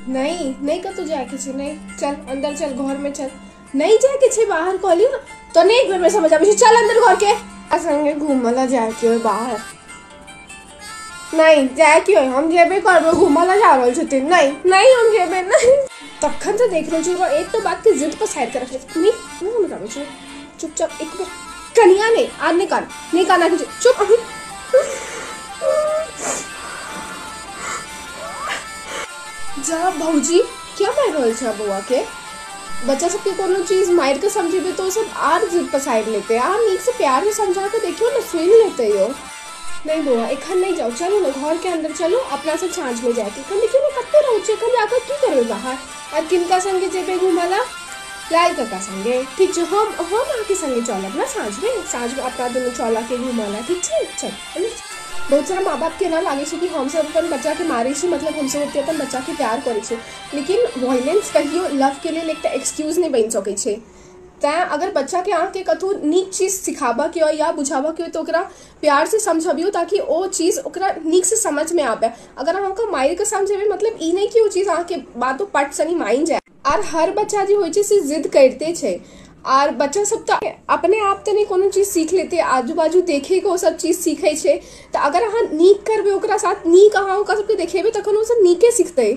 नहीं नहीं कतौ जाए के छै, नहीं चल अंदर चल, घर में चल, नहीं जाए के छै बाहर, कहलियो ना तो नहीं एक बेर में समझ आबै छै, चल अंदर घर के संगे घूमऽ ला जाए के होय बाहर, नहीं जाए के होय, हम जेबे करबै, घूमऽ ला जा रहल छथिन, नहीं नहीं हम जेबे नहीं। तखन से देख रहल छी ओकरा एक तो बात के जिद पसारि के रखले, नहीं नहीं समझ आबै छै, चुपचाप एक बेर कनिया नहीं आर नहीं कान, नहीं काना के चुप। जा भौजी क्या मारि रहल छै बौआ के? बच्चा सबके कोनो चीज मारि के समझेबै तो सब आर जिद पसारि लेतै, अहाँ नीक से प्यार से समझा के देखियौ ना, सुनि लेतै यौ। नहीं बौआ एखन नहीं जाओ, चलू ना घर के अंदर चलू, अपना सब साँझ में जाके, एखन देखियौ ना कते रौद छै, एखन जाकऽ की करबै बाहर, आर किनका संगे जेबै घूमऽ ला? लाल काका संगे, ठीक छै, हम अहाँके संगे चलब ना साँझ में, साँझ में अपना दुनू चलऽ के घूमऽ ला, ठीक छै? चल। बहुत सारा माँ बाप के एना लागै छै कि हमसब अपन बच्चा के मारै छी, मतलब हमसब ओते अपन बच्चा के प्यार करै छी, लेकिन वायलेंस कहियो लव के लेल एकटा एक्सक्यूज नहि बनि सकै छै। तैं अगर बच्चा के अहाँके कतहु नीक चीज सिखाबऽ के होय या बुझाबऽ के होय तऽ ओकरा प्यार से समझबियौ ताकि ओ चीज ओकरा नीक से समझ में आबै। अगर अहाँ ओकरा मारि कऽ समझेबै मतलब ई नहि कि ओ चीज अहाँके बात ओ पट सनी मानि जाय। आर हर बच्चा जे होइ छै से जिद करिते छै, आर बच्चा सब तऽ अपने आप तऽ नहि कोनो चीज सीख लेतै, आजू बाजू देखे के ओ सब चीज सीखै छै। तऽ अगर अहाँ नीक करबै ओकरा साथ, नीक अहाँ ओकरा सबके देखेबै तखन ओ सब नीके सिखतै।